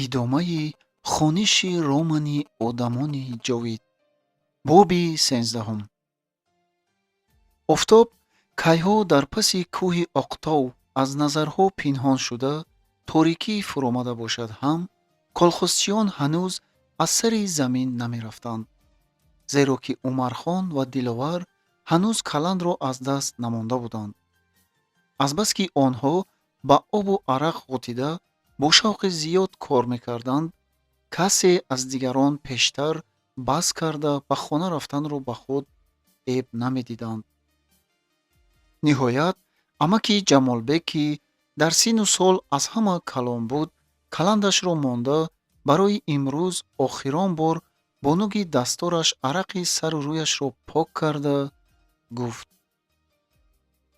Идомаи хониши романи «Одамони ҷовид», боби 13-ум. Офтоб кайҳо дар паси кӯҳи Оқтов аз назарҳо пинҳон шуда, торикӣ фуромада бошад ҳам, колхозчиён ҳанӯз аз сари замин намерафтанд, зеро ки Умархон ва Диловар ҳанӯз каландро аз даст намонда буданд. Азбаски онҳо ба обу арақ ғутида, бо шавқи зиёд кор мекарданд, касе аз дигарон пештар бас карда, ба хона рафтанро ба худ эб намедиданд. Ниҳоят, амаки Ҷамолбек, ки дар синну сол аз ҳама калон буд, каландашро монда, барои имрӯз охирон бор бо нуги дастораш арақи сару рӯяшро пок карда гуфт: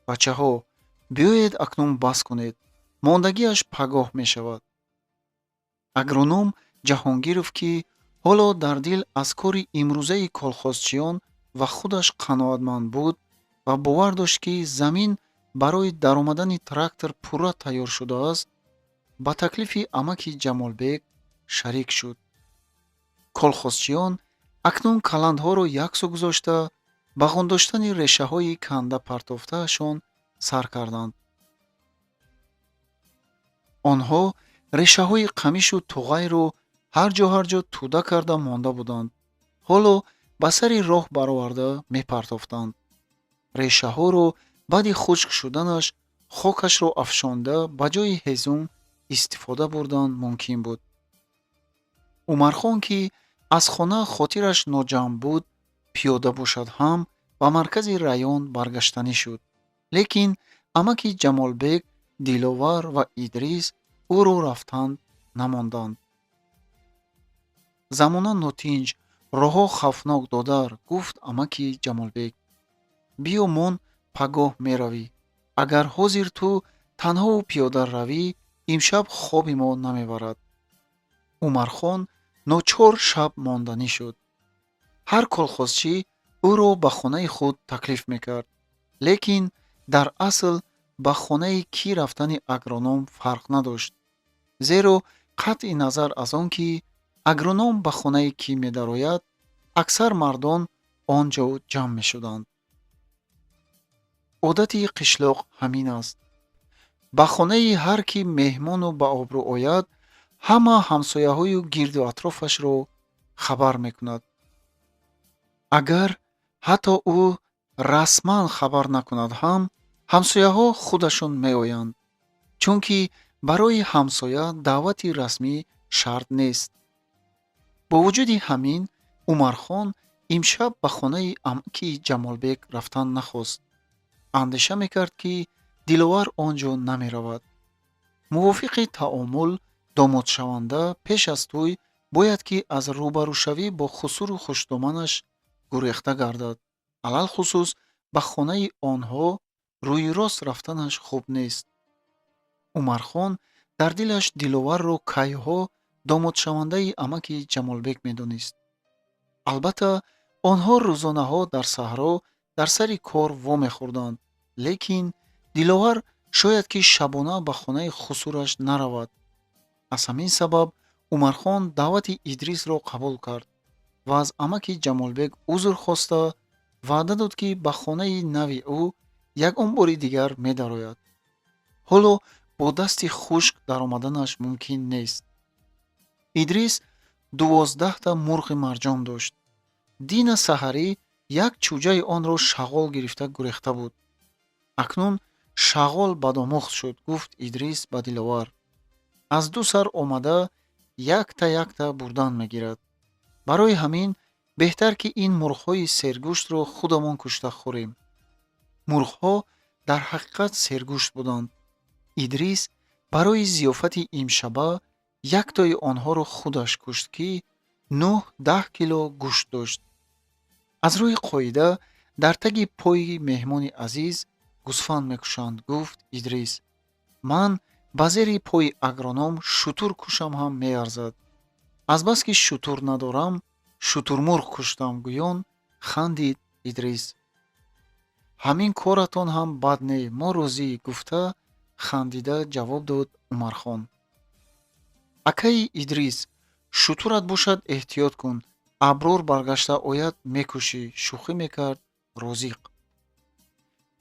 «Бачаҳо, биёед, акнун бас кунед, мондагиаш пагоҳ мешавад». Агроном Ҷаҳонгиров, ки ҳоло дар дил аз кори имрӯзаи колхозчиён ва худаш қаноатманд буд ва бовар дошт, ки замин барои даромадани трактор пурра тайёр шудааст, ба таклифи амаки Ҷамолбек шарик шуд. Колхозчиён акнун каландҳоро яксӯ гузошта, ба ғундоштани решаҳои канда партофтаашон сар карданд. Онҳо решаҳои қамишу туғайро ҳар ҷо, ҳар ҷо тӯда карда монда буданд, ҳоло ба сари роҳ бароварда мепартофтанд. Решаҳоро баъди хушк шуданаш хокашро афшонда, ба ҷои ҳезум истифода бурдан мумкин буд. Умархон, ки аз хона хотираш ноҷамъ буд, пиёда бошад ҳам, ба маркази район баргаштанӣ шуд, лекин амаки Ҷамолбек, Диловар ва Идрис ӯро рафтан намонданд. «Замона нотинҷ, роҳҳо хавфнок, додар», гуфт амаки Ҷамолбек. «Биё мон, пагоҳ меравӣ. Агар ҳозир ту танҳову пиёда равӣ, имшаб хоби мо намебарад». Умархон ночор шаб монданӣ шуд. Ҳар колхозчӣ ӯро ба хонаи худ таклиф мекард, лекин дар асл ба хонаи кӣ рафтани агроном фарқ надошт, зеро қатъи назар аз он ки агроном ба хонаи кӣ медарояд, аксар мардон он ҷо ҷамъ мешуданд. Одати қишлоқ ҳамин аст: ба хонаи ҳар кӣ меҳмону ба обрӯ ояд, ҳама ҳамсояҳою гирду атрофашро хабар мекунад. Агар ҳатто ӯ расман хабар накунад ҳам, ҳамсояҳо худашон меоянд, чунки барои ҳамсоя даъвати расмӣ шарт нест. Бо вуҷуди ҳамин, Умархон имшаб ба хонаи амаки Ҷамолбек рафтан нахост. Андеша мекард, ки Диловар он ҷо намеравад. Мувофиқи таомул, домодшаванда пеш аз тӯй бояд ки аз рӯбарӯшавӣ бо хусуру хушдоманаш гурехта гардад. Алалхусус ба хонаи онҳо рӯи рост рафтанаш хуб нест. Умархон дар дилаш Диловарро кайҳо домодшавандаи амаки Ҷамолбек медонист. Албатта, онҳо рӯзонаҳо дар саҳро дар сари кор вомехӯрданд, лекин Диловар шояд ки шабона ба хонаи хусураш наравад. Аз ҳамин сабаб Умархон даъвати Идрисро қабул кард ва аз амаки Ҷамолбек узр хоста, ваъда дод, ки ба хонаи нави ӯ ягон бори дигар медарояд. Ҳоло бо дасти хушк даромаданаш мумкин нест. Идрис 12-та мурғи марҷон дошт. Дина саҳарӣ як чӯҷаи онро шағол гирифта гурехта буд. «Акнун шағол бадомӯхт шуд», гуфт Идрис ба Диловар. «Аз ду сар омада, якта якта бурдан мегирад. Барои ҳамин беҳтар, ки ин мурғҳои сергӯштро худамон кушта хӯрем». Мурғҳо дар ҳақиқат сергӯшт буданд. Идрис барои зиёфати имшаба яктои онҳоро худаш кушт, ки 9-10 кило гӯшт дошт. «Аз рӯи қоида, дар таги пои меҳмони азиз гӯсфанд мекушанд», гуфт Идрис. «Ман ба зери пои агроном шутур кушам ҳам меарзад. Азбаски шутур надорам, шутурмурғ куштам», гӯён хандид Идрис. «Ҳамин коратон ҳам бад не, мо розӣ», гуфта хандида ҷавоб дод Умархон. Акаи Идрис, шутурат бошад, эҳтиёт кун, Аброр баргашта ояд, мекушӣ, шӯхӣ мекард Розиқ.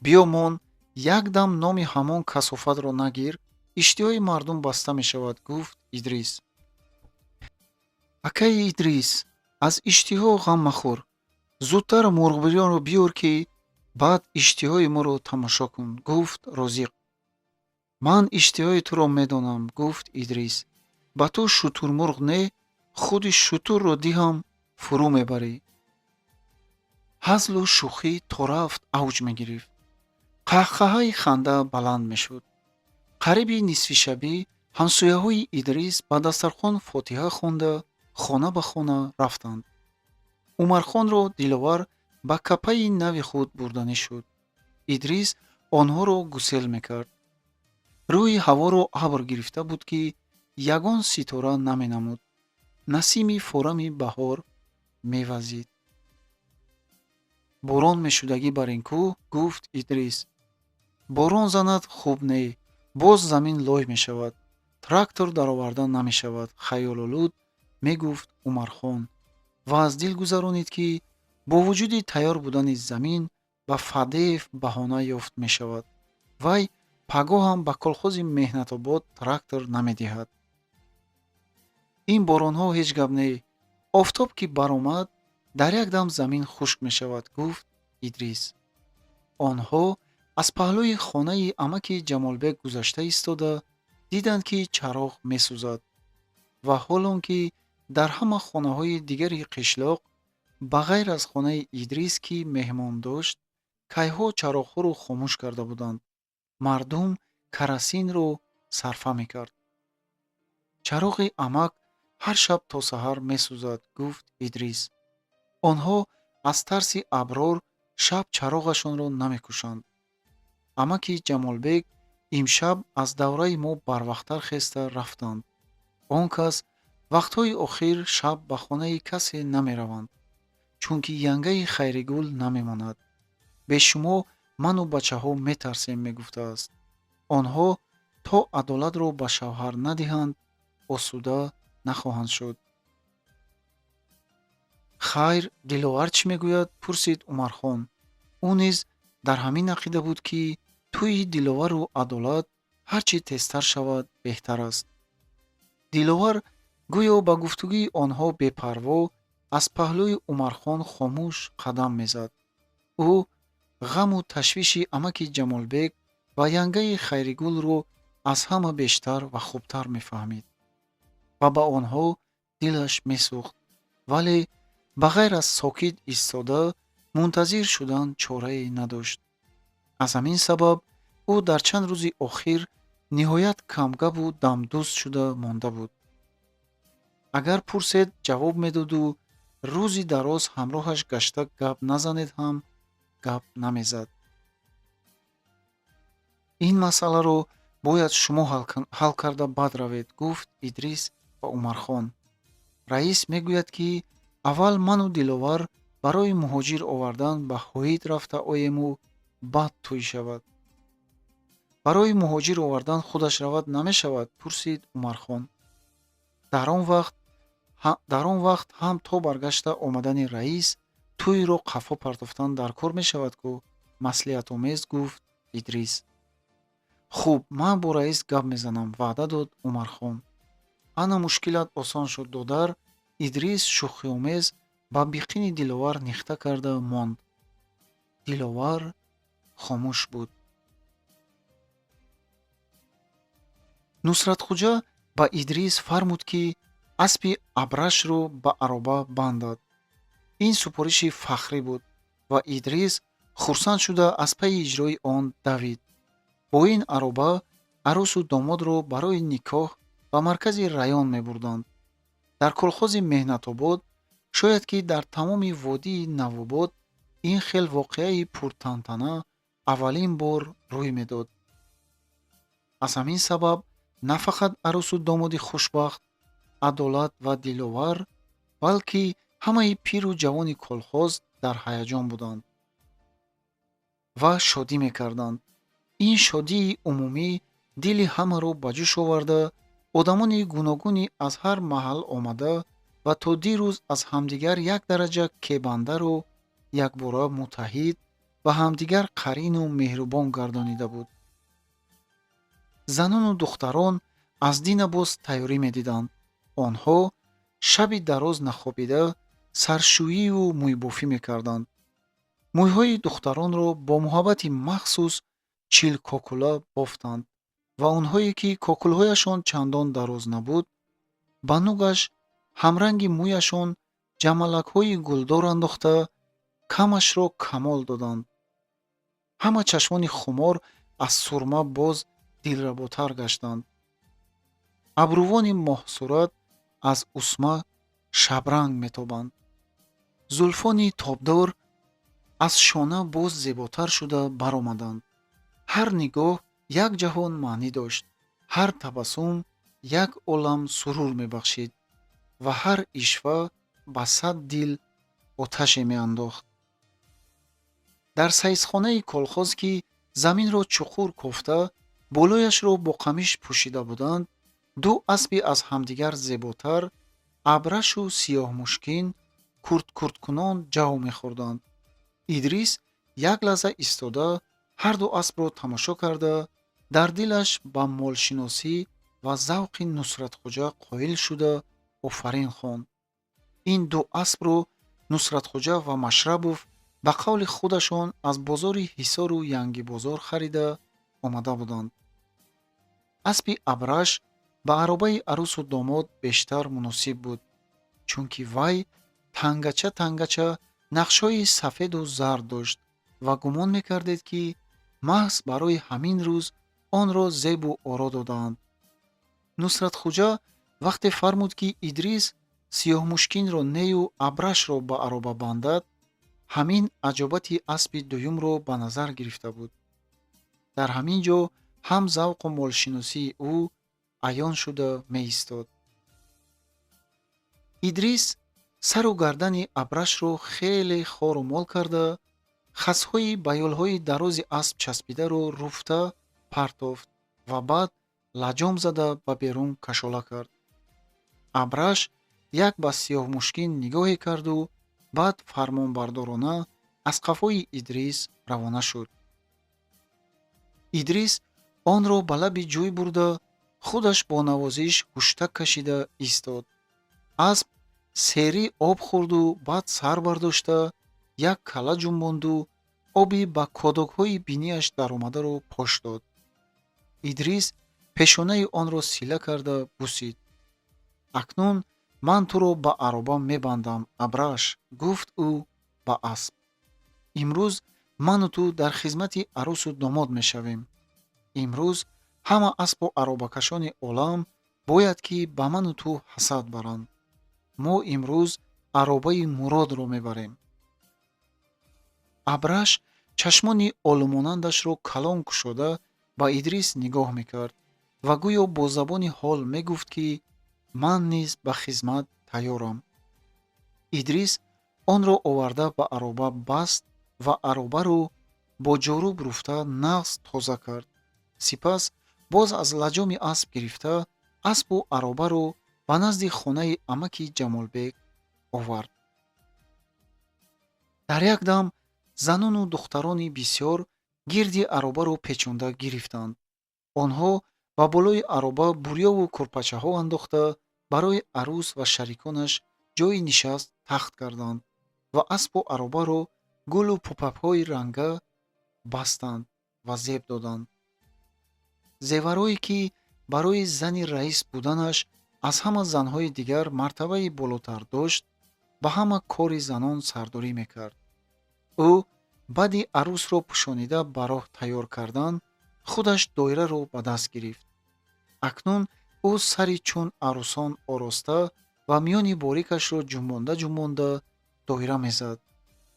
Биё мон, як дам номи ҳамон касофатро нагир, иштиҳои мардум баста мешавад, гуфт Идрис. Акаи Идрис, аз иштиҳо ғам махӯр, зудтар мурғбирёнро биёр, ки баъд иштиҳои моро тамошо кун, гуфт Розиқ. Ман иштиҳои туро медонам, гуфт Идрис. Ба ту шутурмурғ не, худи шутурро диҳам, фурӯ мебарӣ. Ҳазлу шӯхӣ то рафт авҷ мегирифт. Қаҳқаҳаи ханда баланд мешуд. Қариби нисфишабӣ ҳамсояҳои Идрис ба дастархон фотиҳа хонда, хона ба хона рафтанд. Умархонро Диловар ба капаи нави худ бурданӣ шуд. Идрис онҳоро гусел мекард. Рӯи ҳаворо абр гирифта буд, ки ягон ситора наменамуд. Насими форами баҳор мевазид. Борон мешудагӣ бар ин кӯҳ, гуфт Идрис. Борон занад, хуб не, боз замин лой мешавад, трактор дароварда намешавад, хаёлолуд мегуфт Умархон ва аз дил гузаронид, ки бо вуҷуди тайёр будани замин ба Фадеев баҳона ёфт мешавад. Вай пагоҳам ба колхози Меҳнатобод трактор намедиҳад. Ин боронҳо ҳеҷ гап не, офтоб ки баромад, дар як дам замин хушк мешавад, гуфт Идрис. Онҳо аз паҳлӯи хонаи амаки Ҷамолбек гузашта истода диданд, ки чароғ месӯзад, ва ҳолон ки дар ҳама хонаҳои дигари қишлоқ, ба ғайр аз хонаи Идрис, ки меҳмон дошт, кайҳо чароғҳоро хомӯш карда буданд. Мардум карасинро сарфа мекард. Чароғи амак ҳар шаб то саҳар месӯзад, гуфт Идрис. Онҳо аз тарси Аброр шаб чароғашонро намекушанд. Амаки Ҷамолбек имшаб аз давраи мо барвақттар хеста рафтанд. Он кас вақтҳои охир шаб ба хонаи касе намераванд, чунки янгаи Хайригул намемонад. Бе шумо ману бачаҳо метарсем, мегуфтааст. Онҳо то Адолатро ба шавҳар надиҳанд, осуда нахоҳанд шуд. Хайр, Диловар чӣ мегӯяд? Пурсид Умархон. Ӯ низ дар ҳамин ақида буд, ки тӯйи Диловару Адолат ҳар чӣ тезтар шавад, беҳтар аст. Диловар гӯё ба гуфтугӯи онҳо бепарво аз паҳлӯи Умархон хомӯш қадам мезад. Ӯ ғаму ташвиши амаки Ҷамолбек ва янгаи Хайригулро аз ҳама бештар ва хубтар мефаҳмид ва ба онҳо дилаш месӯхт, вале ба ғайр аз сокит истода мунтазир шудан чорае надошт. Аз ҳамин сабаб ӯ дар чанд рӯзи охир ниҳоят камгапу дамдӯст шуда монда буд. Агар пурсед, ҷавоб медоду рӯзи дароз ҳамроҳаш гашта гап назанед ҳам, гап намезад. Ин масъаларо бояд шумо ҳал карда баъд равед, гуфт Идрис ба Умархон. Раис мегӯяд, ки аввал ману Диловар барои муҳоҷир овардан ба Ҳоид рафта оему баъд тӯй шавад. Барои муҳоҷир овардан худаш равад намешавад? Пурсид Умархон. Дар он вақт ҳам то баргашта омадани раис тӯйро қафо партофтан дар кор мешавад ку, маслиҳатомез гуфт Идрис. Хуб, ман бо раис гап мезанам, ваъда дод Умархон. Ана, мушкилат осон шуд, додар. Идрис шӯхиомез ба биқини Диловар нихта карда монд. Диловар хомӯш буд. Нусратхуҷа ба Идрис фармуд, ки аспи абрашро ба ароба бандад. Ин супориши фахрӣ буд ва Идрис хурсанд шуда аз пайи иҷрои он давид. Бо ин ароба арӯсу домодро барои никоҳ ба маркази район мебурданд. Дар колхози Меҳнатобод, шояд ки дар тамоми водии Навобод, ин хел воқеаи пуртантана аввалин бор рӯй медод. Аз ҳамин сабаб на фақат арӯсу домоди хушбахт, Адолат ва Диловар, балки ҳамаи пиру ҷавони колхоз дар ҳаяҷон буданд ва шодӣ мекарданд. Ин шодии умумӣ дили ҳамаро ба ҷӯш оварда, Одамони гуногуни аз ҳар маҳал омада ва то дирӯз аз ҳамдигар як дараҷа кебандаро якбора муттаҳид ва ҳамдигар қарину меҳрубон гардонида буд. Занону духтарон аз дина боз тайёрӣ медиданд. Онҳо шаби дароз нахобида саршӯию мӯйбофӣ мекарданд. Мӯйҳои духтаронро бо муҳаббати махсус чилкокула бофтанд ва онҳое ки кокулҳояшон чандон дароз набуд, ба нугаш ҳамранги мӯяшон ҷамалакҳои гулдор андохта, камашро камол доданд. Ҳама чашмони хумор аз сурма боз дилработар гаштанд. Абрувони моҳсурат аз усма шабранг метобанд. Зулфони тобдор аз шона боз зеботар шуда баромаданд. Ҳар нигоҳ як ҷаҳон маънӣ дошт, ҳар табассум як олам сурур мебахшид ва ҳар ишва ба сад дил оташе меандохт. Дар саисхонаи колхоз, ки заминро чуқур кофта, болояшро бо қамиш пӯшида буданд, ду аспи аз ҳамдигар зеботар, абрашу сиёҳмушкин, курткурткунон ҷав мехӯрданд. Идрис як лаҳза истода, ҳарду аспро тамошо карда, дар дилаш ба молшиносӣ ва завқи Нусратхоҷа қоил шуда, офарин хонд. Ин ду аспро Нусратхоҷа ва Машрабов ба қавли худашон аз бозори Ҳисору Янгибозор харида омада буданд. Аспи абраш ба аробаи арӯсу домод бештар муносиб буд, чунки вай тангача тангача нақшҳои сафеду зард дошт ва гумон мекардед, ки маҳз барои ҳамин рӯз онро зебу оро додаанд. Нусратхуҷа вақте фармуд, ки Идрис сиёҳмушкинро нею абрашро ба ароба бандад, ҳамин аҷобати аспи дуюмро ба назар гирифта буд. Дар ҳамин ҷо ҳам завқу молшиносии ӯ аён шуда меистод. Идрис сару гардани абрашро хеле хору мол карда, хасҳои ба ёлҳои дарози асп часпидаро руфта партофт ва баъд лаҷом зада ба берун кашола кард. Абраш як ба сиёҳмушкин нигоҳе карду баъд фармонбардорона аз қафои Идрис равона шуд. Идрис онро ба лаби ҷӯй бурда, худаш бо навозиш ҳуштак кашида истод. Асп серӣ об хӯрду баъд сар бардошта, як калла ҷунбонду оби ба кодокҳои бинияш даромадаро пош дод. Идрис пешонаи онро сила карда бусид. «Акнун ман туро ба ароба мебандам, Абраш», гуфт ӯ ба асп. «Имрӯз ману ту дар хизмати арӯсу домод мешавем. Имрӯз ҳама аспу аробакашони олам бояд ки ба ману ту ҳасад баранд. Мо имрӯз аробаи муродро мебарем». Абраш чашмони олумонандашро калон кушода ба Идрис нигоҳ мекард ва гӯё бо забони ҳол мегуфт, ки ман низ ба хизмат тайёрам. Идрис онро оварда ба ароба баст ва аробаро бо ҷоруб руфта нағз тоза кард. Сипас боз аз лаҷоми асп гирифта, аспу аробаро ба назди хонаи амаки Ҷамолбек овард. Дар як дам занону духтарони бисёр гирди аробаро печонда гирифтанд. Онҳо ба болои ароба бурёву курпачаҳо андохта, барои арӯс ва шариконаш ҷойи нишаст тахт карданд ва аспу аробаро гулу пупакҳои ранга бастанд ва зеб доданд. Зеварое ки барои зани раис буданаш аз ҳама занҳои дигар мартабаи болотар дошт, ба ҳама кори занон сардорӣ мекард. Ӯ баъди арӯсро пӯшонида ба роҳ тайёр кардан, худаш доираро ба даст гирифт. Акнун ӯ сари чун арӯсон ороста ва миёни борикашро ҷунбонда ҷунбонда доира мезад.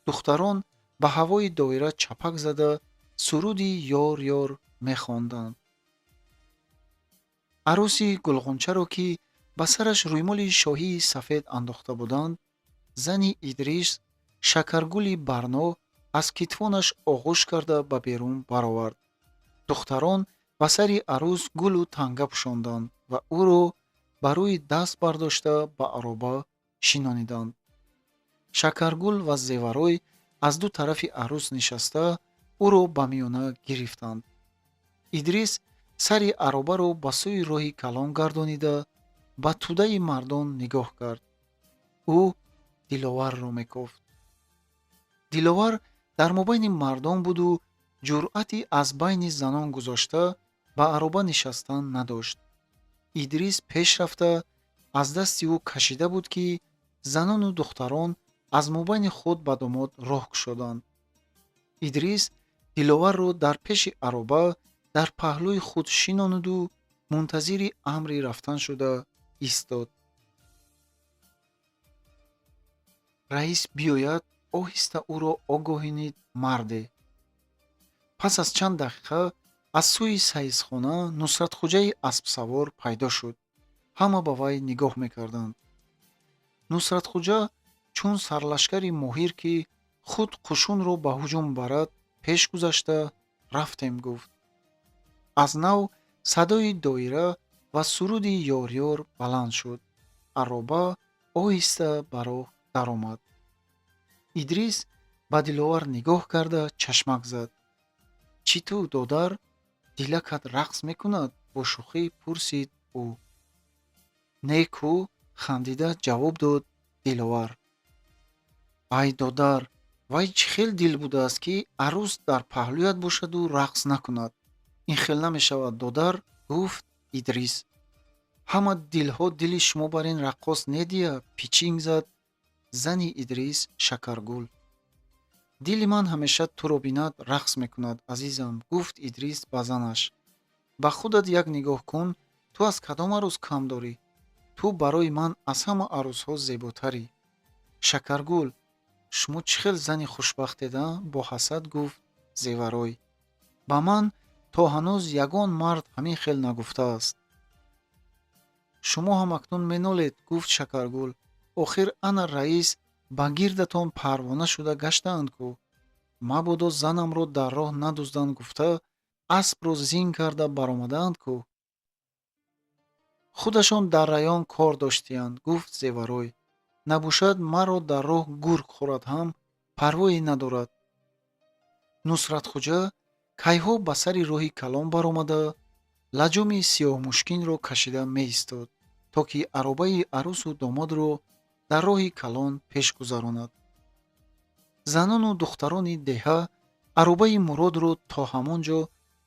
Духтарон ба ҳавои доира чапак зада, суруди «Ёр, ёр» мехонданд. Арӯси гулғунчаро, ки ба сараш рӯймоли шоҳии сафед андохта буданд, зани Идрис Шакаргули Барно аз китфонаш оғӯш карда ба берун баровард. Духтарон ба сари арӯс гулу танга пӯшонданд. ва ӯро ба рӯи даст бардошта ба ароба шинониданд. Шакаргул ва Зеварой аз ду тарафи арӯс нишаста, ӯро ба миёна гирифтанд. Идрис сари аробаро ба сӯи роҳи калон гардонида, ба тӯдаи мардон нигоҳ кард. Ӯ Диловарро мекофт. Диловар дар мобайни мардон буду ҷуръати аз байни занон гузошта ба ароба нишастан надошт. Идрис пеш рафта аз дасти ӯ кашида буд, ки занону духтарон аз мобайни худ ба домод роҳ кушоданд. Идрис Диловарро дар пеши ароба дар паҳлӯи худ шинониду мунтазири амри рафтан шуда истод. Раис биёяд, оҳиста ӯро огоҳинид марде. Пас аз чанд дақиқа аз сӯи саисхона Нусратхуҷаи аспсавор пайдо шуд. Ҳама ба вай нигоҳ мекарданд. Нусратхуҷа чун сарлашкари моҳир, ки худ қушунро ба ҳуҷум барад, пеш гузашта рафтем гуфт. Аз нав садои доира ва суруди ёрёр баланд шуд. Ароба оҳиста ба роҳ даромад. Идрис ба Диловар нигоҳ карда чашмак зад. Чӣ ту, додар, дилакат рақс мекунад? Бо шӯхӣ пурсид ӯ. Не ку, хандида ҷавоб дод Диловар. Ай додар, вай чӣ хел дил будааст, ки арӯс дар паҳлӯят бошаду рақс накунад? Ин хел намешавад, додар, гуфт Идрис. Ҳама дилҳо дили шумо бар ин раққос недия, пичинг зад зани Идрис Шакаргул. Дили ман ҳамеша туро бинад рақс мекунад, азизам, гуфт Идрис ба занаш. Ба худат як нигоҳ кун, ту аз кадом арӯс кам дорӣ? Ту барои ман аз ҳама арӯсҳо зеботарӣ. Шакаргул, шумо чӣ хел зани хушбахтед, а? Бо ҳасад гуфт Зеварой. Ба ман то ҳанӯз ягон мард ҳамин хел нагуфтааст. Шумо ҳам акнун менолед, гуфт Шакаргул. Охир ана раис ба гирдатон парвона шуда гаштаанд ку. Мабодо занамро дар роҳ надузданд гуфта, аспро зин карда баромадаанд ку. Худашон дар район кор доштиянд, гуфт Зеварой. Набошад маро дар роҳ гург хӯрад ҳам парвое надорад. Нусратхуҷа кайҳо ба сари роҳи калон баромада, лаҷоми сиёҳмушкинро кашида меистод, то ки аробаи арӯсу домодро дар роҳи калон пеш гузаронад. Занону духтарони деҳа аробаи Муродро то ҳамон ҷо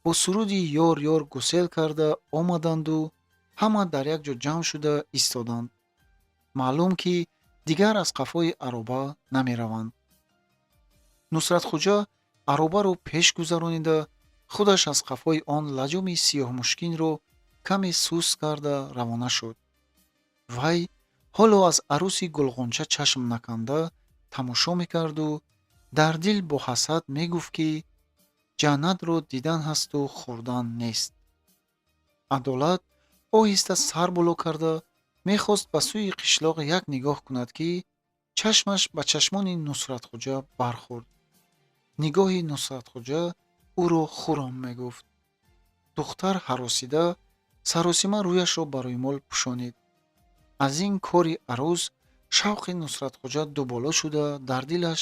бо суруди ёр-ёр гусел карда омаданду ҳама дар як ҷо ҷамъ шуда истоданд. Маълум, ки дигар аз қафои ароба намераванд. Нусратхуҷа аробаро пеш гузаронида, худаш аз қафои он лаҷоми сиёҳмушкинро каме суст карда равона шуд. Вай ҳоло аз арӯси гулғонча чашм наканда тамошо мекарду дар дил бо ҳасад мегуфт, ки ҷаннатро дидан ҳасту хӯрдан нест. Адолат оҳиста сар боло карда мехост ба сӯи қишлоқ як нигоҳ кунад, ки чашмаш ба чашмони Нусратхуҷа бархӯрд. Нигоҳи Нусратхуҷа ӯро хӯром мегуфт. Духтар ҳаросида саросима рӯяшро ба рӯймол пӯшонид. Аз ин кори арӯс шавқи Нусратхуҷа дуболо шуда, дар дилаш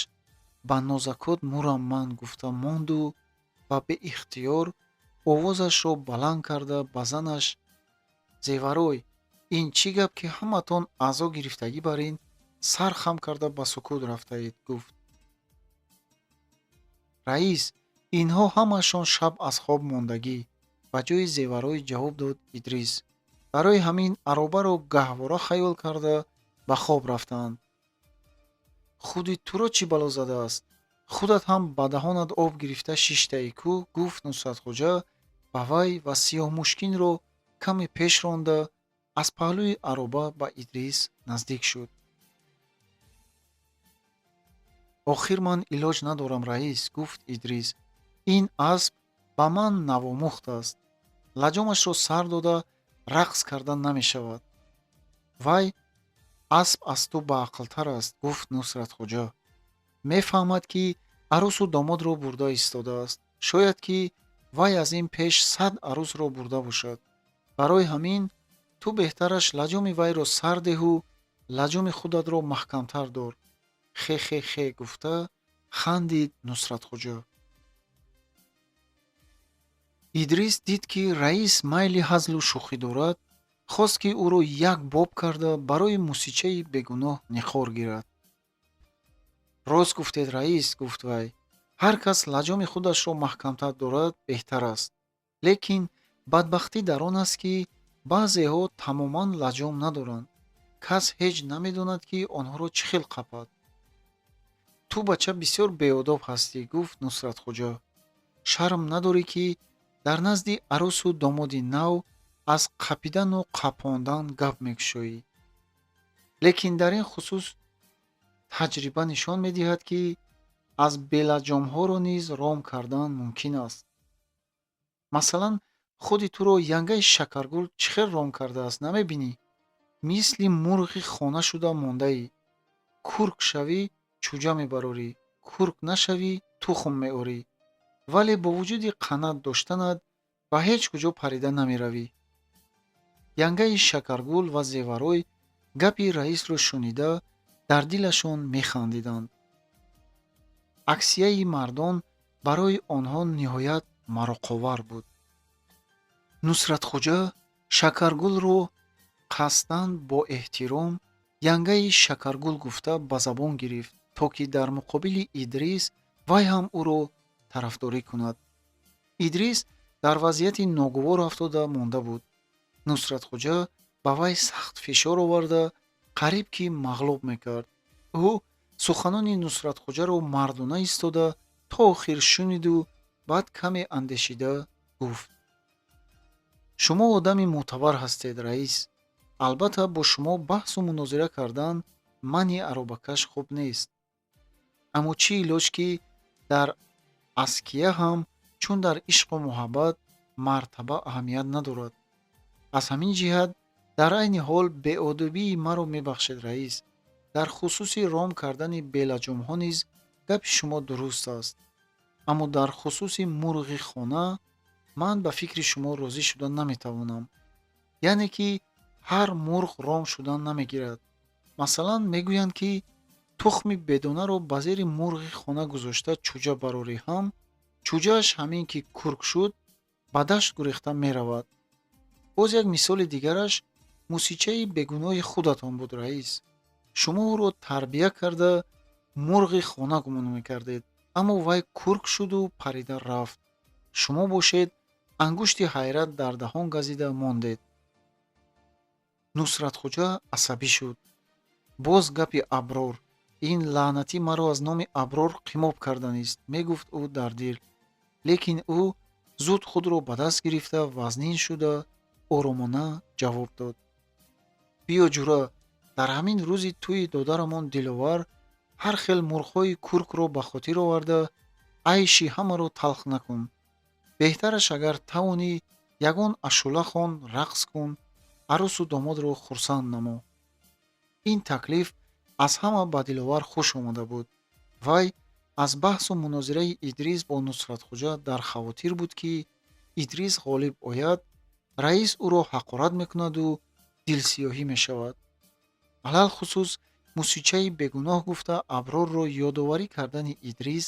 ба нозакот мурам ман гуфта монду ва беихтиёр овозашро баланд карда ба занаш: Зеварой, ин чӣ гап, ки ҳаматон аъзо гирифтагӣ бар ин сар хам карда ба сукут рафтаед? Гуфт. Раис, инҳо ҳамаашон шаб аз хоб мондагӣ, ба ҷои Зеварой ҷавоб дод Идрис. Барои ҳамин аробаро гаҳвора хаёл карда ба хоб рафтаанд. Худи туро чӣ бало задааст? Худат ҳам ба даҳонат об гирифта шиштаӣ ку, гуфт Нусратхуҷа ба вай ва сиёҳмушкинро каме пеш ронда аз паҳлӯи ароба ба Идрис наздик шуд. Охир ман илоҷ надорам, раис, гуфт Идрис. Ин асп ба ман навомӯхт аст. Лаҷомашро сар дода рақс кардан намешавад. Вай асп аз ту баақлтар аст, гуфт Нусратхуҷа. Мефаҳмад, ки арӯсу домодро бурда истодааст. Шояд ки вай аз ин пеш 100 арӯсро бурда бошад. Барои ҳамин Ту беҳтараш лаҷоми вайро сар деҳу лаҷоми худатро маҳкамтар дор. Хе-хе-хе, гуфта хандид Нусратхоҷа. Идрис дид, ки раис майли ҳазлу шӯхӣ дорад, хост, ки ӯро як боб карда барои мусичаи бегуноҳ ниқор гирад. Рост гуфтед, раис, гуфт вай, ҳар кас лаҷоми худашро маҳкамтар дорад, беҳтар аст. Лекин бадбахтӣ дар он аст, ки баъзеҳо тамоман лаҷом надоранд. Кас ҳеҷ намедонад, ки онҳоро чӣ хел қапад. Ту, бача, бисёр беодоб ҳастӣ, гуфт Нусратхоҷа. Шарм надорӣ, ки дар назди арӯсу домоди нав аз қапидану қапондан гап мекушоӣ. Лекин дар ин хусус таҷриба нишон медиҳад, ки аз белаҷомҳоро низ ром кардан мумкин аст. Масалан, худи туро янгаи Шакаргул чӣ хел ром кардааст, намебинӣ? Мисли мурғи хона шуда мондаӣ. Курк шавӣ, чӯҷа мебарорӣ, курк нашавӣ, тухм меорӣ. Вале бо вуҷуди қанат доштанат ба ҳеҷ куҷо парида намеравӣ. Янгаи Шакаргул ва Зеварой гапи раисро шунида дар дилашон механдиданд. Аксияи мардон барои онҳо ниҳоят мароқовар буд. Нусратхоҷа Шакаргулро қасдан бо эҳтиром янгаи Шакаргул гуфта ба забон гирифт, то ки дар муқобили Идрис вай ҳам ӯро тарафдорӣ кунад. Идрис дар вазъияти ногувор афтода монда буд. Нусратхоҷа ба вай сахт фишор оварда, қариб ки мағлуб мекард. Ӯ суханони Нусратхоҷаро мардона истода то охир шуниду баъд каме андешида гуфт: Шумо одами мӯътабар ҳастед, раис. Албатта, бо шумо баҳсу мунозира кардан мани аробакаш хуб нест. Аммо чӣ илоҷ, ки дар аския ҳам, чун дар ишқу муҳаббат, мартаба аҳамият надорад. Аз ҳамин ҷиҳат дар айни ҳол беодобии маро мебахшед, раис. Дар хусуси ром кардани белаҷомҳо низ гапи шумо дуруст аст. Аммо дар хусуси мурғи хона ман ба фикри шумо розӣ шуда наметавонам. Яъне ки ҳар мурғ ром шудан намегирад. Масалан, мегӯянд, ки тухми бедонаро ба зери мурғи хона гузошта чӯҷа барорӣ ҳам, чӯҷааш ҳамин ки курк шуд, ба дашт гурехта меравад. Боз як мисоли дигараш мусичаи бегуноҳи худатон буд, раис. Шумо ӯро тарбия карда мурғи хона гумон мекардед, аммо вай курк шуду парида рафт. Шумо бошед, ангушти ҳайрат дар даҳон газида мондед. Нусратхоҷа асабӣ шуд. Боз гапи Аброр. Ин лаънатӣ маро аз номи Аброр қимоб карданист, мегуфт ӯ дар дил. Лекин ӯ зуд худро ба даст гирифта, вазнин шуда оромона ҷавоб дод: Биё, ҷура, дар ҳамин рӯзи тӯи додарамон Диловар ҳар хел мурғҳои куркро ба хотир оварда айши ҳамаро талх накун. Беҳтараш, агар тавонӣ, ягон ашӯла хон, рақс кун, арӯсу домодро хурсанд намо. Ин таклиф аз ҳама ба Диловар хуш омада буд. Вай аз баҳсу мунозираи Идрис бо Нусратхоҷа дар хавотир буд, ки Идрис ғолиб ояд, раис ӯро ҳақорат мекунаду дилсиёҳӣ мешавад. Алалхусус мусичаи бегуноҳ гуфта Аброрро ёдоварӣ кардани Идрис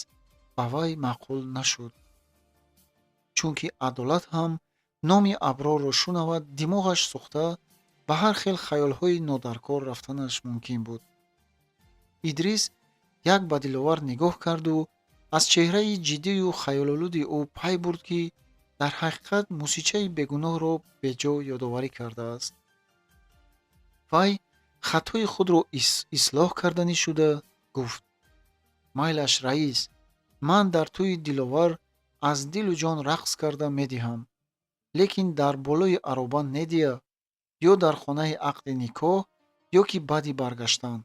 ба вай маъқул нашуд. Чунки Адолат ҳам номи Аброрро шунавад, димоғаш сӯхта ба ҳар хел хаёлҳои нодаркор рафтанаш мумкин буд. Идрис як ба Диловар нигоҳ карду аз чеҳраи ҷиддию хаёлолуди ӯ пай бурд, ки дар ҳақиқат мусичаи бегуноҳро беҷо ёдоварӣ кардааст. Вай хатои худро ислоҳ карданӣ шуда гуфт: Майлаш, раис, ман дар тӯи Диловар аз дилу ҷон рақс карда медиҳам, лекин дар болои ароба недия, ё дар хонаи ақди никоҳ, ё ки баъди баргаштан.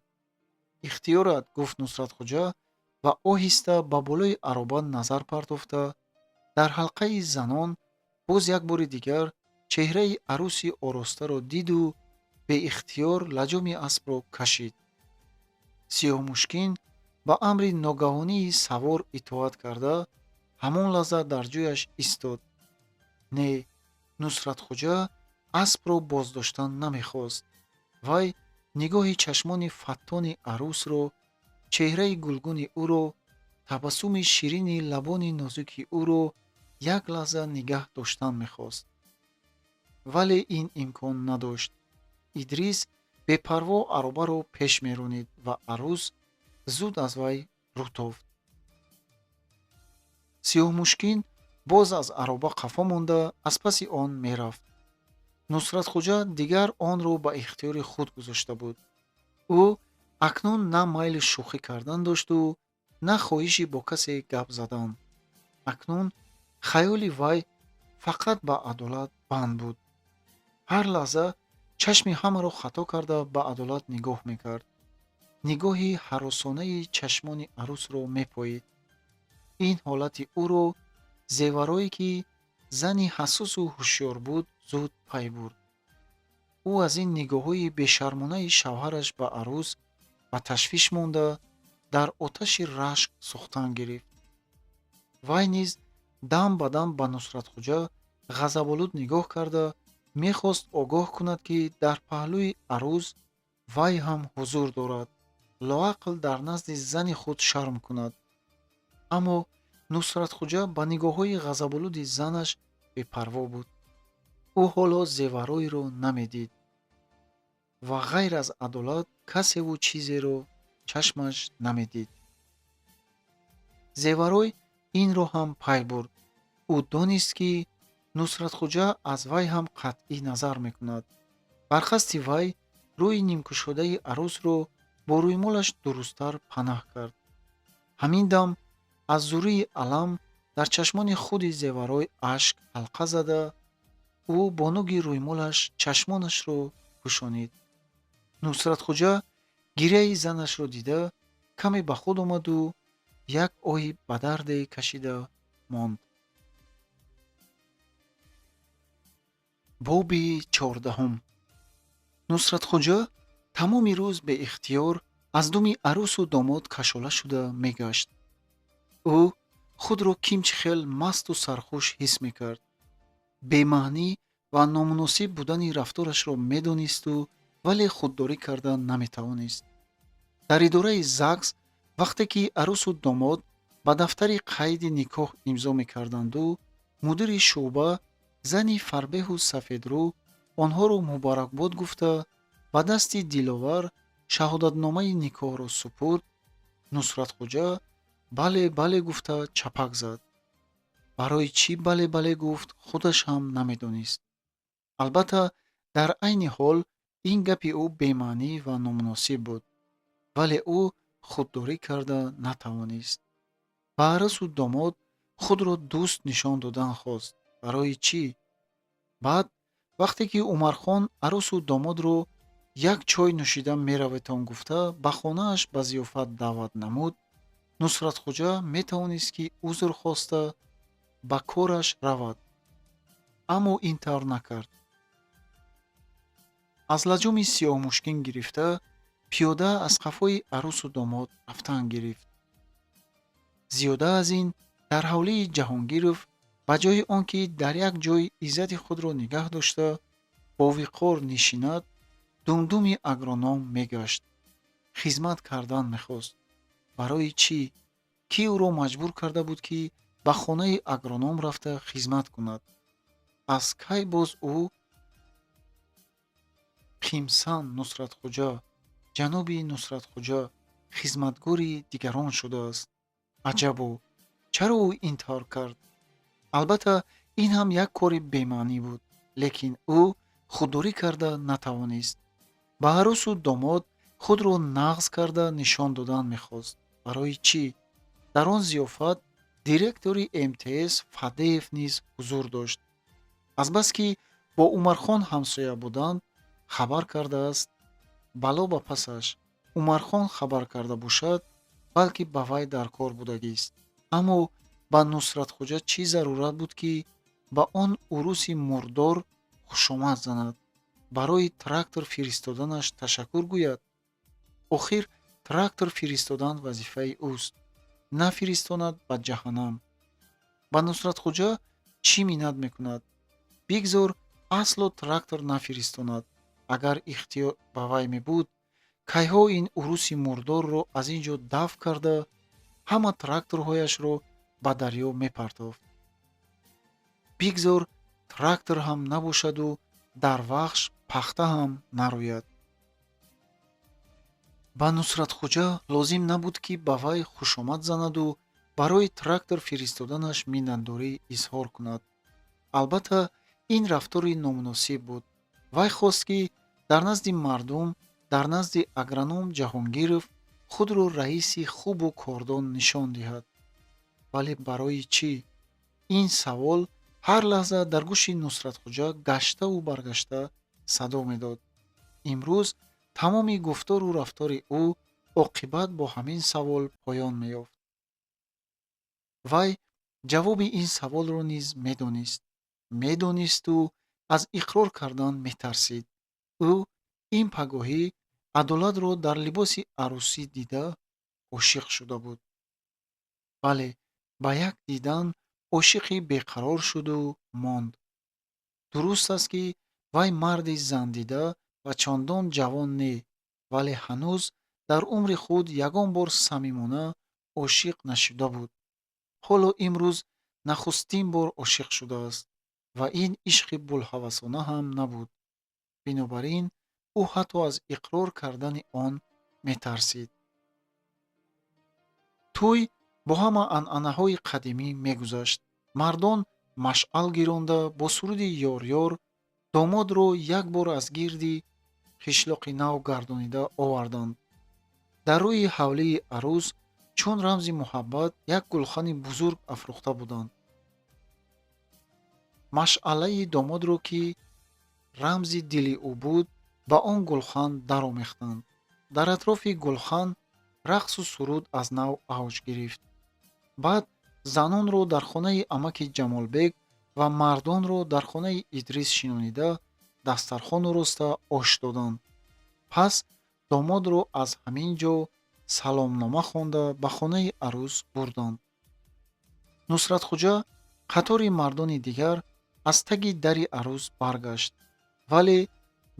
Ихтиёрат, гуфт Нусратхоҷа ва оҳиста ба болои ароба назар партофта, дар ҳалқаи занон боз як бори дигар чеҳраи арӯси оростаро диду беихтиёр лаҷоми аспро кашид. Сиёҳмушкин ба амри ногаҳонии савор итоат карда, ҳамон лаҳза дар ҷояш истод. Не, Нусратхоҷа Аспро боздоштан намехост. Вай нигоҳи чашмони фаттони арӯсро, чеҳраи гулгуни ӯро, табассуми ширини лабони нозуки ӯро як лаҳза нигаҳ доштан мехост. Вале ин имкон надошт. Идрис бепарво аробаро пеш меронид ва арӯс зуд аз вай рӯ тофт. Сиёҳмушкин боз аз ароба қафо монда, аз паси он мерафт. Нусратхоҷа дигар онро ба ихтиёри худ гузошта буд. Ӯ акнун на майли шӯхӣ кардан дошту, на хоҳиши бо касе гап задан. Акнун хаёли вай фақат ба Адолат банд буд. Ҳар лаҳза чашми ҳамаро хато карда, ба Адолат нигоҳ мекард. Нигоҳи ҳаросонаи чашмони арӯсро мепоид. Ин ҳолати ӯро Зеварое, ки зани ҳассосу ҳушёр буд, зуд пай бурд. Ӯ аз ин нигоҳҳои бешармонаи шавҳараш ба арӯс ба ташвиш монда, дар оташи рашк сӯхтан гирифт. Вай низ дам ба дам ба Нусратхоҷа ғазаболуд нигоҳ карда, мехост огоҳ кунад, ки дар паҳлӯи арӯс вай ҳам ҳузур дорад, лоақл дар назди зани худ шарм кунад. Аммо Нусратхоҷа ба нигоҳҳои ғазаболуди занаш бепарво буд. Ӯ ҳоло Зевароиро намедид ва ғайр аз Адолат касеву чизеро чашмаш намедид. Зеварой инро ҳам пай бурд. Ӯ донист, ки Нусратхоҷа аз вай ҳам қатъӣ назар мекунад. Бархасти вай рӯи нимкушодаи арӯсро бо рӯймолаш дурусттар панаҳ кард. Ҳамин дам аз зурии алам дар чашмони худи Зеварой ашк ҳалқа зада, ӯ бо нуги рӯймолаш чашмонашро пӯшонид. Нусратхоҷа гиряи занашро дида, каме ба худ омаду як оҳи бадарде кашида монд. Боби 14-ум. Нусратхоҷа тамоми рӯз беихтиёр аз думи арӯсу домод кашола шуда мегашт. Ӯ худро кимчи хел масту сархуш ҳис мекард. Бемаънӣ ва номуносиб будани рафторашро медонисту, вале худдорӣ карда наметавонист. Дар идораи ЗАГС, вақте ки арӯсу домод ба дафтари қайди никоҳ имзо мекарданду, мудири шӯъба, зани фарбеҳу сафедрӯ, онҳоро муборакбод гуфта, ба дасти Диловар шаҳодатномаи никоҳро супурд, Нусратхоҷа бале, бале гуфта чапак зад. Барои чӣ бале, бале гуфт, худаш ҳам намедонист. Албатта, дар айни ҳол ин гапи ӯ бемаънӣ ва номуносиб буд, вале ӯ худдорӣ карда натавонист. Ба арӯсу домод худро дӯст нишон додан хост. Барои чӣ? Баъд, вақте ки Умархон арӯсу домодро як чой нӯшида мераветон гуфта, ба хонааш ба зиёфат даъват намуд, Нусратхоҷа метавонист, ки узр хоста, ба кораш равад, аммо ин тавр накард. Аз лаҷоми Сиёҳмушкин гирифта, пиёда аз қафои арӯсу домод рафтан гирифт. Зиёда аз ин, дар ҳавлии Ҷаҳонгиров, ба ҷои он ки дар як ҷой иззати худро нигаҳ дошта, бовиқор нишинад, думдуми агроном мегашт. Хизмат кардан мехост. Барои чӣ? Кӣ ӯро маҷбур карда буд, ки ба хонаи агроном рафта хизмат кунад? Аз кай боз ӯ, Қимсан Нусратхоҷа, ҷаноби Нусратхоҷа, хизматгори дигарон шудааст? Аҷабо, чаро ӯ ин тавр кард? Албатта, ин ҳам як кори бемаънӣ буд, лекин ӯ худдорӣ карда натавонист. Ба арӯсу домод худро нағз карда нишон додан мехост. Барои чӣ? Дар он зиёфат директори МТС Фадеев низ ҳузур дошт. Азбаски бо Умархон ҳамсоя буданд, хабар кардааст. Бало ба пасаш, Умархон хабар карда бошад, балки ба вай дар кор будагист. Аммо ба Нусратхоҷа чӣ зарурат буд, ки ба он уруси мурдор хушомад занад, барои трактор фиристоданаш ташаккур гӯяд? Охир трактор фиристодан вазифаи ӯст. Нафиристонад, ба ҷаҳаннам. Ба Нусратхоҷа чӣ миннат мекунад? Бигзор Асло трактор нафиристонад. Агар ихтиёр ба вай мебуд, кайҳо ин уруси мурдорро аз ин ҷо дафт карда, ҳама тракторҳояшро ба дарё мепартофт. Бигзор трактор ҳам набошаду дар Вахш пахта ҳам нарӯяд. Ба Нусратхуҷа лозим набуд, ки ба вай хушомад занаду барои трактор фиристоданаш миннатдорӣ изҳор кунад. Албатта, ин рафтори номуносиб буд. Вай хост, ки дар назди мардум, дар назди агроном Ҷаҳонгиров худро раиси хубу кордон нишон диҳад. Вале барои чӣ? Ин савол ҳар лаҳза дар гӯши Нусратхуҷа гаштаву баргашта садо медод. Имрӯз тамоми гуфтору рафтори ӯ оқибат бо ҳамин савол поён меёфт. Вай ҷавоби ин саволро низ медонист, медонисту аз иқрор кардан метарсид. Ӯ ин пагоҳӣ Адолатро дар либоси арӯсӣ дида ошиқ шуда буд. Бале, ба як дидан ошиқи беқарор шуду монд. Дуруст аст, ки вай марди зандида ва чандон ҷавон не, вале ҳанӯз дар умри худ ягон бор самимона ошиқ нашуда буд. Ҳоло имрӯз нахустин бор ошиқ шудааст ва ин ишқи булҳавасона ҳам набуд. Бинобар ин ӯ ҳатто аз иқрор кардани он метарсид. Тӯй бо ҳама анъанаҳои қадимӣ мегузашт. Мардон машъал гиронда, бо суруди ёр-ёр домодро як бор аз гирди қишлоқи нав гардонида оварданд. Дар рӯи ҳавлии арӯс чун рамзи муҳаббат як гулхани бузург афрӯхта буданд. Машъалаи домодро, ки рамзи дили ӯ буд, ба он гулхан даромехтанд. Дар атрофи гулхан рақсу суруд аз нав авҷ гирифт. Баъд занонро дар хонаи амаки Ҷамолбек ва мардонро дар хонаи Идрис шинонида, дастархон ороста ош доданд. Пас домодро аз ҳамин ҷо саломнома хонда ба хонаи арӯс бурданд. Нусратхуҷа қатори мардони дигар аз таги дари арӯс баргашт, вале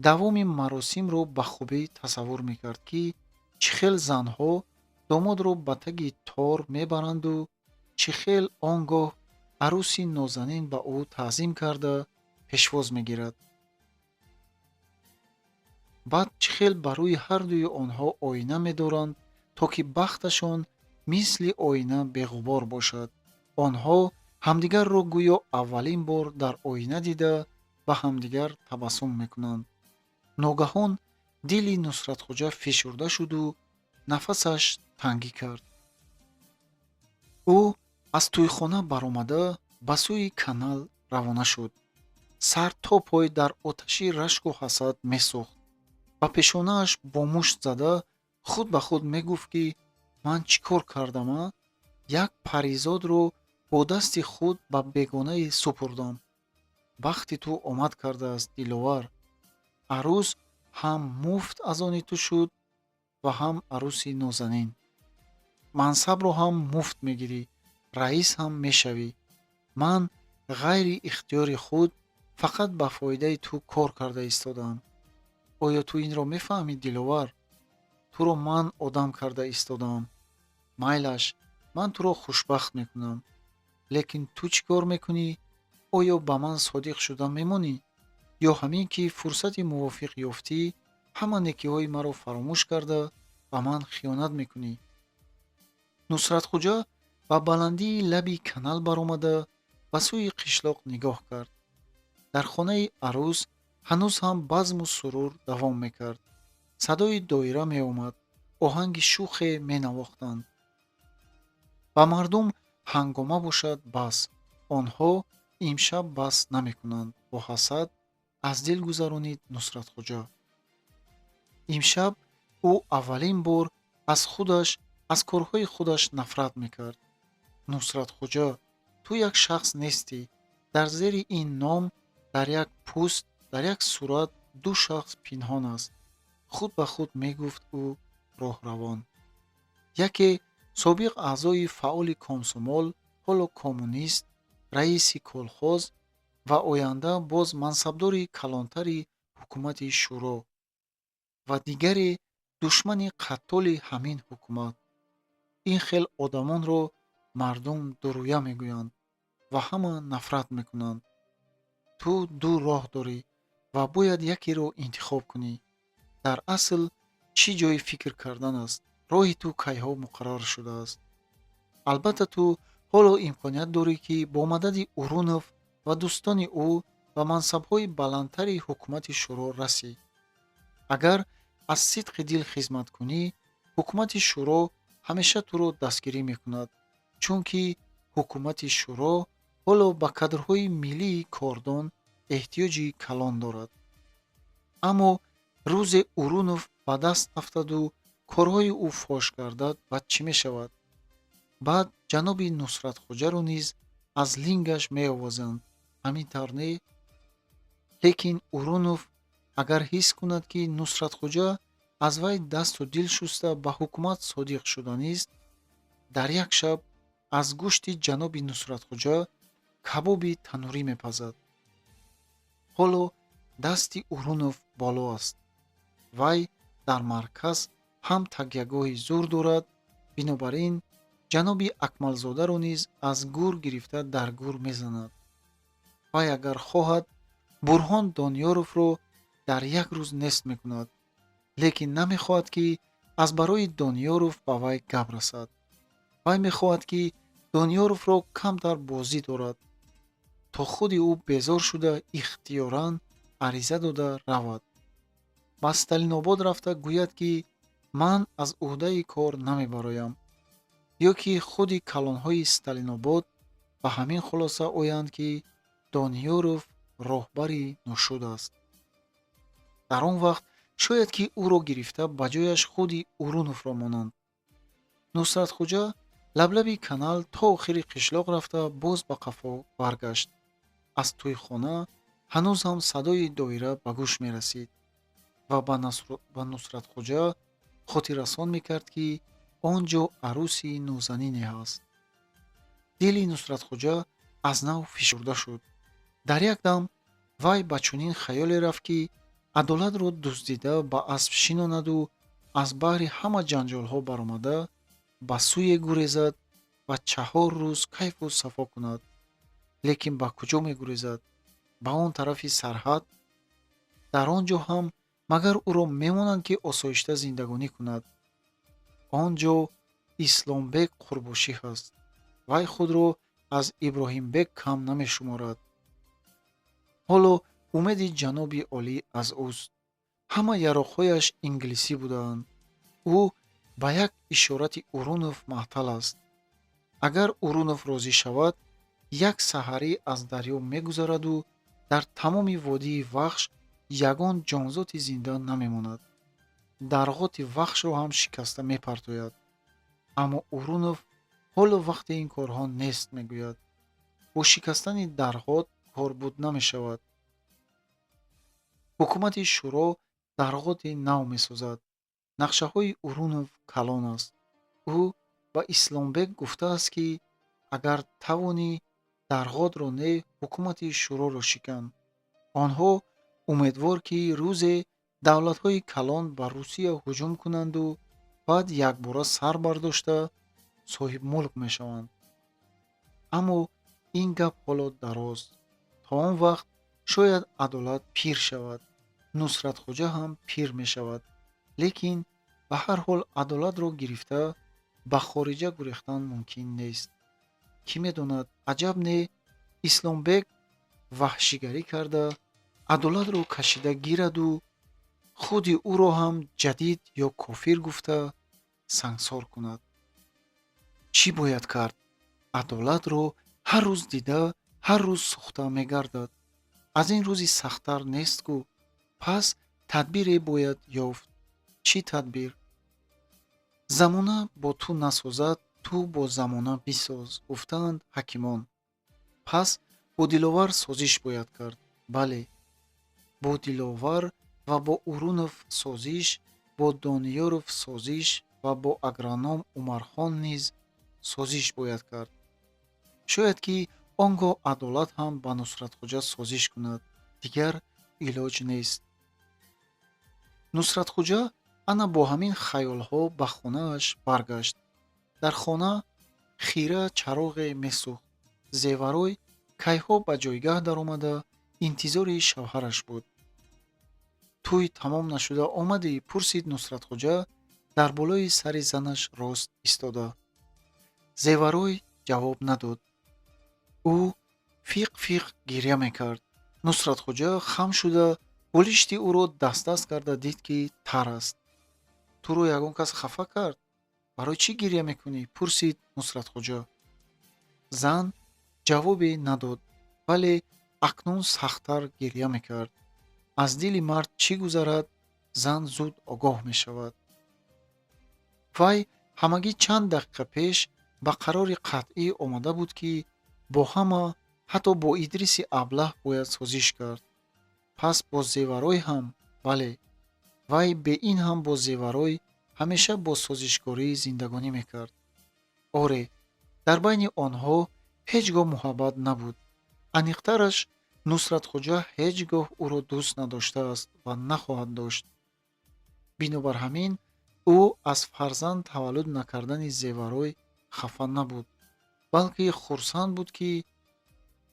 давоми маросимро ба хубӣ тасаввур мекард, ки чӣ хел занҳо домодро ба таги тор мебаранду чӣ хел он гоҳ арӯси нозанин ба ӯ таъзим карда пешвоз мегирад. Баъд чӣ хел ба рӯи ҳардуи онҳо оина медоранд, то ки бахташон мисли оина беғубор бошад. Онҳо ҳамдигарро гӯё аввалин бор дар оина дида, ба ҳамдигар табассум мекунанд. Ногаҳон дили Нусратхуҷа фишурда шуду нафасаш тангӣ кард. Ӯ аз тӯйхона баромада ба сӯи канал равона шуд. Сар то пой дар оташи рашку ҳасад месӯхт. Ба пешонааш бо мушт зада, худ ба худ мегуфт, ки ман чӣ кор кардама? Як паризодро бо дасти худ ба бегонае супурдам. Бахти ту омад кардааст, Диловар. Арӯс ҳам муфт аз они ту шуд ва ҳам арӯси нозанин. Мансабро ҳам муфт мегирӣ, раис ҳам мешавӣ. Ман ғайри ихтиёри худ фақат ба фоидаи ту кор карда истодаам. Оё ту инро мефаҳмӣ, Диловар? Туро ман одам карда истодаам. Майлаш, ман туро хушбахт мекунам. Лекин ту чӣ кор мекунӣ? Оё ба ман содиқ шуда мемонӣ? Ё ҳамин ки фурсати мувофиқ ёфтӣ, ҳама некиҳои маро фаромӯш карда, ба ман хиёнат мекунӣ? Нусратхуҷа ба баландии лаби канал баромада, ба сӯи қишлоқ нигоҳ кард. Дар хонаи арӯс ҳанӯз ҳам базму сурур давом мекард. Садои доира меомад, оҳанги шухе менавохтанд. Ба мардум ҳангома бошад, бас, онҳо имшаб бас намекунанд, бо ҳасад аз дил гузаронид Нусратхуҷа. Имшаб ӯ аввалин бор аз худаш, аз корҳои худаш нафрат мекард. Нусратхуҷа, ту як шахс нестӣ. Дар зери ин ном, дар як пӯст, дар як сурат ду шахс пинҳон аст, худ ба худ мегуфт ӯ роҳравон. Яке собиқ аъзои фаъоли комсомол, ҳоло коммунист, раиси колхоз. Ва оянда боз мансабдори калонтари ҳукумати шӯро. Ва дигаре душмани қаттоли ҳамин ҳукумат. Ин хел одамонро мардум дурӯя мегӯянд ва ҳама нафрат мекунанд. Ту ду роҳ дорӣ ва бояд якеро интихоб кунӣ. Дар асл, чӣ ҷои фикр кардан аст? Роҳи ту кайҳо муқаррар шудааст. Албатта, ту ҳоло имконият дорӣ, ки бо мадади Урунов ва дӯстони ӯ ба мансабҳои баландтари ҳукумати шӯро расӣ. Агар аз сидқи дил хизмат кунӣ, ҳукумати шӯро ҳамеша туро дастгирӣ мекунад, чунки ҳукумати шӯро ҳоло ба кадрҳои миллии кордон эҳтиёҷи калон дорад. Аммо рӯзе Урунов ба даст афтаду корҳои ӯ фош гардад, баъд чӣ мешавад? Баъд ҷаноби Нусратхоҷаро низ аз лингаш меовозанд, ҳамин тавр, не? Лекин Урунов агар ҳис кунад, ки Нусратхоҷа аз вай дасту дил шуста ба ҳукумат содиқ шуданист, дар як шаб аз гӯшти ҷаноби Нусратхоҷа кабоби танурӣ мепазад. Ҳоло дасти Урунов боло аст. Вай дар марказ ҳам такягоҳи зур дорад, бинобар ин ҷаноби Акмалзодаро низ аз гур гирифта дар гур мезанад. Вай агар хоҳад, Бурҳон Дониёровро дар як рӯз нест мекунад, лекин намехоҳад, ки аз барои Дониёров ба вай гап расад. Вай мехоҳад, ки Дониёровро камтар бозӣ дорад, то худи ӯ безор шуда ихтиёран ариза дода равад. Ба Сталинобод рафта гӯяд, ки ман аз ӯҳдаи кор намебароям, ё ки худи калонҳои Сталинобод ба ҳамин хулоса оянд, ки Дониёров роҳбари ношуд аст. Дар он вақт шояд ки ӯро гирифта ба ҷояш худи Уруновро монанд. Нусратхоҷа лаблаби канал то охири қишлоқ рафта, боз ба қафо баргашт. Аз тӯйхона ҳанӯз ҳам садои доира ба гӯш мерасид ва ба Нусратхоҷа хотиррасон мекард, ки он ҷо арӯси нозанине ҳаст. Дили Нусратхоҷа аз нав фишурда шуд. Дар як дам вай ба чунин хаёле рафт, ки Адолатро дуздида ба асп шинонаду аз баҳри ҳама ҷанҷолҳо баромада ба сӯе гурезад ва 4 рӯз кайфу сафо кунад. Лекин ба куҷо мегурезад? Ба он тарафи сарҳад? Дар он ҷо ҳам магар ӯро мемонанд, ки осоишта зиндагонӣ кунад? Он ҷо Исломбек Қурбошӣ ҳаст. Вай худро аз Иброҳимбек кам намешуморад. Ҳоло умеди ҷаноби олӣ аз ӯст. Ҳама яроқҳояш инглисӣ будаанд. Ӯ ба як ишорати Урунов маҳтал аст. Агар Урунов розӣ шавад, як саҳарӣ аз дарё мегузараду дар тамоми водии Вахш ягон ҷонзоти зинда намемонад. Дарғоти Вахшро ҳам шикаста мепартояд. Аммо Урунов ҳоло вақти ин корҳо нест, мегӯяд. Бо шикастани дарғот кор буд намешавад. Ҳукумати шӯро дарғоти нав месозад. Нақшаҳои Урунов калон аст. Ӯ ба Исломбек гуфтааст, ки агар тавонӣ, дарғотро не, ҳукумати шӯроро шикан. Онҳо умедвор, ки рӯзе давлатҳои калон ба Русия ҳуҷум кунанду баъд якбора сар бардошта соҳибмулк мешаванд. Аммо ин гап ҳоло дароз. То он вақт шояд Адолат пир шавад, Нусратхоҷа ҳам пир мешавад. Лекин ба ҳар ҳол Адолатро гирифта ба хориҷа гурехтан мумкин нест. Кӣ медонад, аҷаб не, Исломбек ваҳшигарӣ карда Адолатро кашида гираду худи ӯро ҳам ҷадид ё кофир гуфта сангсор кунад. Чӣ бояд кард? Адолатро ҳар рӯз дида, ҳар рӯз сӯхта мегардад. Аз ин рӯзи сахттар нест гӯ. Пас тадбире бояд ёфт. Чӣ тадбир? Замона бо ту насозад, ту бо замона бисоз, гуфтаанд ҳакимон. Пас бо Диловар созиш бояд кард. Бале, бо Диловар ва бо Урунов созиш, бо Дониёров созиш ва бо агроном Умархон низ созиш бояд кард. Шояд ки Он гоҳ адолат ҳам ба Нусратхоҷа созиш кунад, дигар илоҷ нест. Нусратхоҷа ана бо ҳамин хаёлҳо ба хонааш баргашт. Дар хона хира чароғе месӯхт. Зеварой кайҳо ба ҷойгаҳ даромада интизори шавҳараш буд. Тӯй тамом нашуда омадӣ? Пурсид Нусратхоҷа, дар болои сари занаш рост истода. Зеварой ҷавоб надод. Ӯ фиқ фиқ гиря мекард. Нусратхоҷа хам шуда, болишти ӯро дастдаст карда дид, ки тар аст. Туро ягон кас хафа кард? Барои чӣ гиря мекунӣ? Пурсид Нусратхоҷа. Зан ҷавобе надод, вале акнун сахттар гиря мекард. Аз дили мард чӣ гузарад, зан зуд огоҳ мешавад. Вай ҳамагӣ чанд дақиқа пеш ба қарори қатъӣ омада буд, ки бо ҳама, ҳатто бо Идриси аблаҳ бояд созиш кард. Пас бо Зеварой ҳам. Бале, вай бе ин ҳам бо Зеварой ҳамеша бо созишкорӣ зиндагонӣ мекард. Оре, дар байни онҳо ҳеҷ гоҳ муҳаббат набуд. Аниқтараш, Нусратхоҷа ҳеҷ гоҳ ӯро дӯст надоштааст ва нахоҳад дошт. Бинобар ҳамин ӯ аз фарзанд таваллуд накардани Зеварой хафа набуд, балки хурсанд буд, ки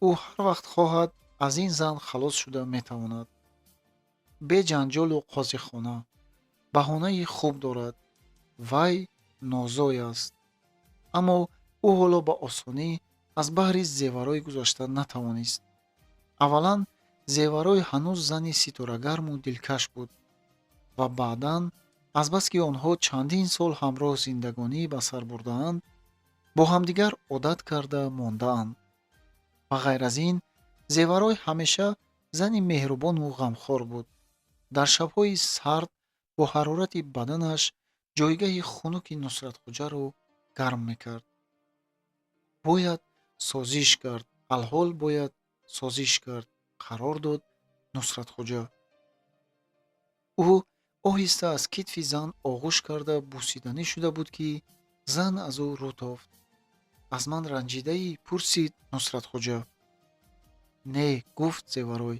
ӯ ҳар вақт хоҳад, аз ин зан халос шуда метавонад, бе ҷанҷолу қозихона. Баҳонаи хуб дорад: вай нозой аст. Аммо ӯ ҳоло ба осонӣ аз баҳри Зеварой гузашта натавонист. Аввалан, Зеварой ҳанӯз зани ситорагарму дилкаш буд ва баъдан, азбаски онҳо чандин сол ҳамроҳ зиндагонӣ ба сар бурдаанд, бо ҳамдигар одат карда мондаанд. Ба ғайр аз ин, Зеварой ҳамеша зани меҳрубону ғамхор буд. Дар шабҳои сард бо ҳарорати баданаш ҷойгаҳи хунуки Нусратхоҷаро гарм мекард. Бояд созиш кард, алҳол бояд созиш кард, қарор дод Нусратхоҷа. Ӯ оҳиста аз китфи зан оғӯш карда бусиданӣ шуда буд, ки зан аз ӯ рӯ тофт. Аз ман ранҷидаӣ? Пурсид Нусратхоҷа. Не, гуфт Зеварой.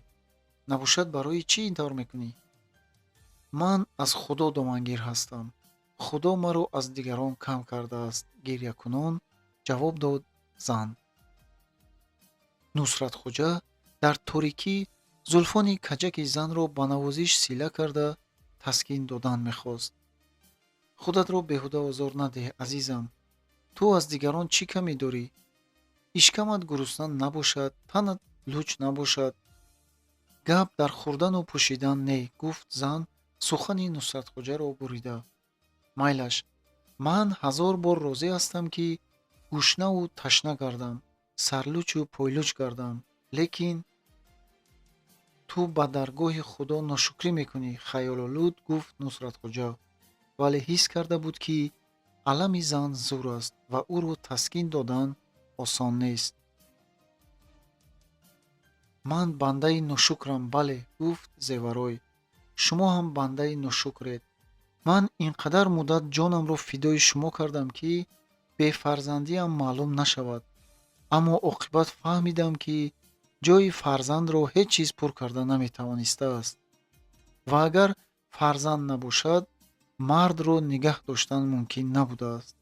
Набошад, барои чӣ ин тавр мекунӣ? Ман аз Худо домангир ҳастам. Худо маро аз дигарон кам кардааст, гирякунон ҷавоб дод зан. Нусратхоҷа дар торикӣ зулфони каҷаки занро ба навозиш сила карда, таскин додан мехост. Худатро беҳуда озор надеҳ, азизам. Ту аз дигарон чӣ камӣ дорӣ? Ишкамат гурусна набошад, танат луч набошад. Гап дар хӯрдану пӯшидан не, гуфт зан, сухани Нусратхоҷаро бурида. Майлаш, ман ҳазор бор розӣ ҳастам, ки гушнаву ташна гардам, сарлучу пойлуч гардам, лекин ту ба даргоҳи Худо ношукрӣ мекунӣ, хаёлолуд гуфт Нусратхоҷа, вале ҳис карда буд, ки алами зан зур аст ва ӯро таскин додан осон нест. Ман бандаи ношукрам, бале, гуфт Зеварой. Шумо ҳам бандаи ношукред. Ман ин қадар муддат ҷонамро фидои шумо кардам, ки бефарзандиам маълум нашавад, аммо оқибат фаҳмидам, ки ҷои фарзандро ҳеҷ чиз пур карда наметавонистааст ва агар фарзанд набошад, мардро нигаҳ доштан мумкин набудааст.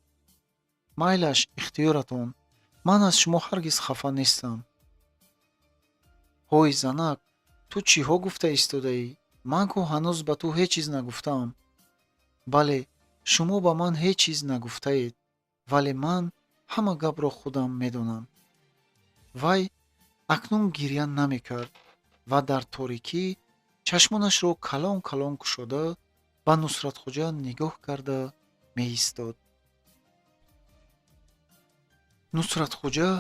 Майлаш, ихтиёратон. Ман аз шумо ҳаргиз хафа нестам. Ҳой, занак, ту чиҳо гуфта истодаӣ? Ман ку ҳанӯз ба ту ҳеҷ чиз нагуфтаам. Бале, шумо ба ман ҳеҷ чиз нагуфтаед, вале ман ҳама гапро худам медонам. Вай акнун гиря намекард ва дар торикӣ чашмонашро калон калон кушода, ба Нусратхоҷа нигоҳ карда меистод. Нусратхоҷа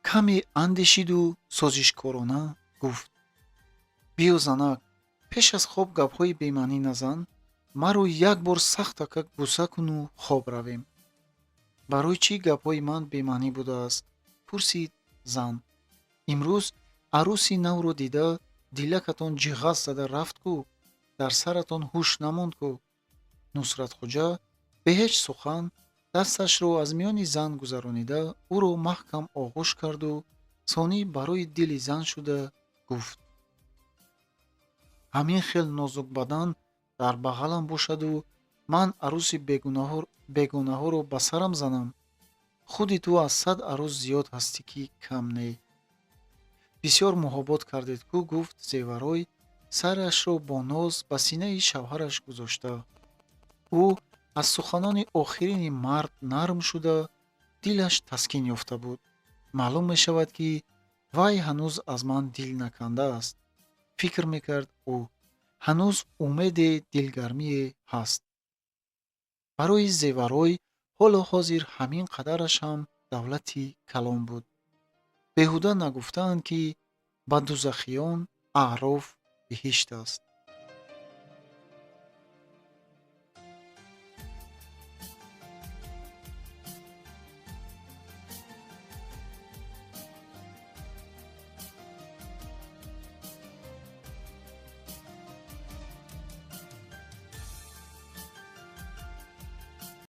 каме андешиду созишкорона гуфт: Биё, занак, пеш аз хоб гапҳои бемаънӣ назан. Маро як бор сахтакак буса куну хоб равем. Барои чӣ гапҳои ман бемаънӣ будааст? Пурсид зан. Имрӯз арӯси навро дида, дилакатон ҷиғаз зада рафт ку, дар саратон ҳуш намонд ку. Нусратхоҷа бе ҳеҷ сухан дасташро аз миёни зан гузаронида, ӯро маҳкам оғӯш карду Сонӣ барои дили зан шуда гуфт: «Ҳамин хел нозукбадан дар бағалам бошаду ман арӯси бегонаҳоро ба сарам занам? Худи ту аз 100 арӯс зиёд ҳастӣ, ки кам не». «Бисёр муҳобот кардед ку», гуфт Зеварой, сарашро бо ноз ба синаи шавҳараш гузошта. Ӯ аз суханони охирини мард нарм шуда, дилаш таскин ёфта буд. «Маълум мешавад, ки вай ҳанӯз аз ман дил накандааст», фикр мекард ӯ. «Ҳанӯз умеде, дилгармие ҳаст». Барои Зеварой ҳоло ҳозир ҳамин қадараш ҳам давлати калон буд. Беҳуда нагуфтаанд, ки ба дузахиён Аъроф биҳишт аст.